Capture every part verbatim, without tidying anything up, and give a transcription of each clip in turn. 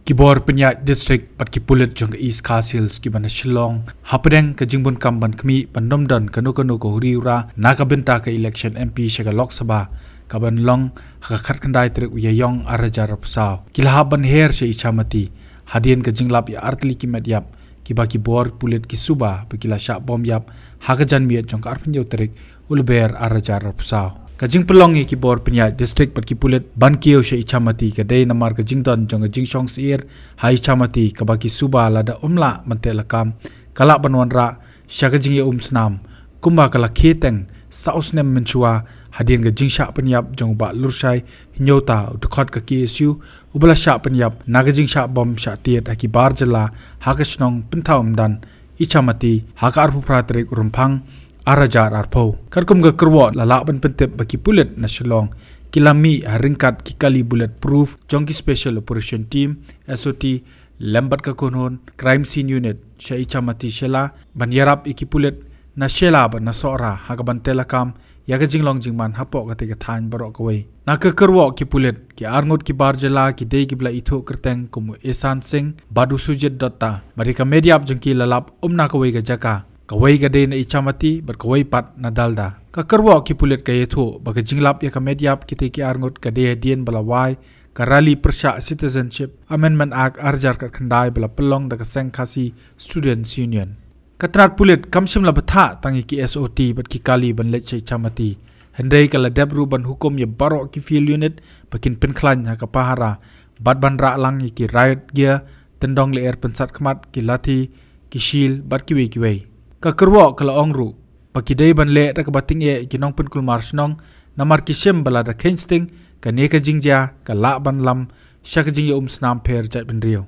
Ki bor pynïaid district bad ki pulit jong ka East Khasi Hills kiba na Shillong hapdeng ka jingbun kam ban khmih ban nym don kano kano ka huri hura na ka bynta ka election M P sha ka Lok Sabha kaban long ha ka khatkhyndai tarik u Ïaïong arhajar arphew saw ki la hap ban her sha Ichamati hadien ka jinglap ïa artylli ki met ïap kiba ki bor pulit ki suba ba ki la shah bom ïap ha ka janmiet jong ka arphew hynñiew tarik u Lber arhajar arphew saw. Ka jingpynlong ïa ki bor pynïaid district bad ki pulit ban kiew sha Ichamati ka dei namar ka jingdon jong ka jingshong syier ha Ichamati kaba ki suba lada ym lah ban teh lakam ka lah ban wanrah sha ka jingïaumsnam kumba ka la khie teng saw snem mynshuwa hadien ka jingshah pynïap jong u Bah Lurshai Hynñiewta u dkhot ka K S U uba la shah pynïap na ka jingshah bom shah tied ha ki bar jylla ha ka shnong Pynthaw Umdan, Ichamati ha ka arphew phra tarik u Rymphang arhajar arphew. Katkum ka kyrwoh la lah ban pyntip ba ki pulit na Shillong ki la mih ha ryngkat ki kali bullet proof jong ki Special Operation Team, S O T, lem bad ka Kynhun Crime Scene Unit sha Ichamati Shella ban ïarap ïa ki pulit na Shella bad na Sohra ha kaban teh lakam ïa ka jinglong jingman hapoh katei ka thaiñ baroh kawei. Na ka kyrwoh ki pulit ki arngut ki bar jylla ki dei kiba la ithuh kyrteng kum u Isan Singh bad u Sujit Dutta bad ïa ka met ïap jong ki la lap ym na kawei ka jaka. Kawei ka dei na Ichamati bad kawei pat na Dalda. Ka kyrwoh ki pulit ka ïathuh ba ka jinglap ïa ka met ïap kitei ki arngut ka dei hadien ba la wai ka rally pyrshah Citizenship Amendment Act arhajar khatkhyndai ba la pynlong da ka seng Khasi Students Union. Ka tnat pulit kam shym la bthah tang ïa ki S O T bad ki kali ban leit sha Ichamati, hynrei ka la dep ruh ban hukum ïa baroh ki field unit ba kin pynkhlaiñ ha ka pahara bad ban rah lang ïa ki riot gear, tyndong lyer pynsat khmat, ki lathi, ki shield bad kiwei kiwei. Ka kyrwoh ka la ong ruh ba ki dei ban leh da kaba tyngeh ïa ki nongpynkulmar shnong namar ki shem ba lada kheiñ sting kane ka jingjia ka lah ban lam sha ka jingïaumsnam pher jaitbynriew.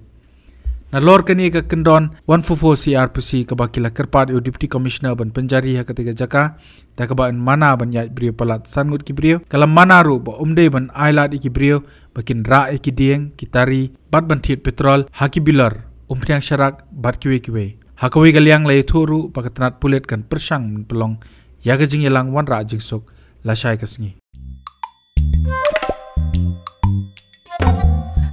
Nalor kane ka kyndon one four four C R P C kaba ki la kyrpad ïa u Deputy Commissioner ban pynjari ha katei ka jaka da kaba yn mana ban ïaid briew palat san ngut ki briew, ka la mana ruh ba ym dei ban ailad ïa ki briew ba kin rah ïa ki dieng, ki tari bad ban thied petrol ha ki bilor, umphniang sharak bad kiwei kiwei. Ha kawei ka liang la ïathuh ruh ba ka tnat pulit kan pyrshang ban pynlong ïa ka jingïalang wanrah jingsuk lashai ka sngi.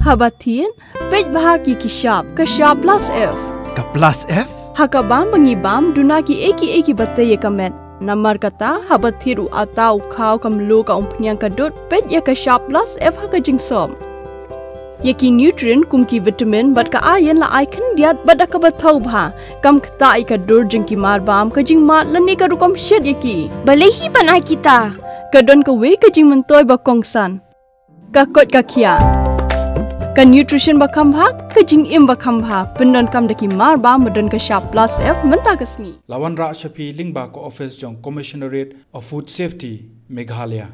Haba thied, peit bha ki ki shap, ka shap plus F. Ka plus F? Ha ka bam ba ngi bam, duna kiei kiei kiba tei ïa ka met. Namar kata, haba thied u atta, u khaw, ka mluh, ka umphniang, ka dud, peit ïa ka shap plus F ha ka jingsop. Ïa ki nutrient kum ki vitamin bad ka iron la ai khyndiat bad da kaba thaw bha. Kam ktah ïa ka dur jong ki mar bam, ka jingmad lane ka rukom shet ïa ki. Balei hi ban ai kita? Ka don kawei ka jingmyntoi ba kongsan. Ka koit ka khiah. Ka nutrition ba kham bha, ka jingim ba kham bha. Pyndonkam da ki mar bam ba don ka shap plus F mynta ka sngi. La wanrah sha phi lyngba ka office jong Commissionerate of Food Safety, Meghalaya.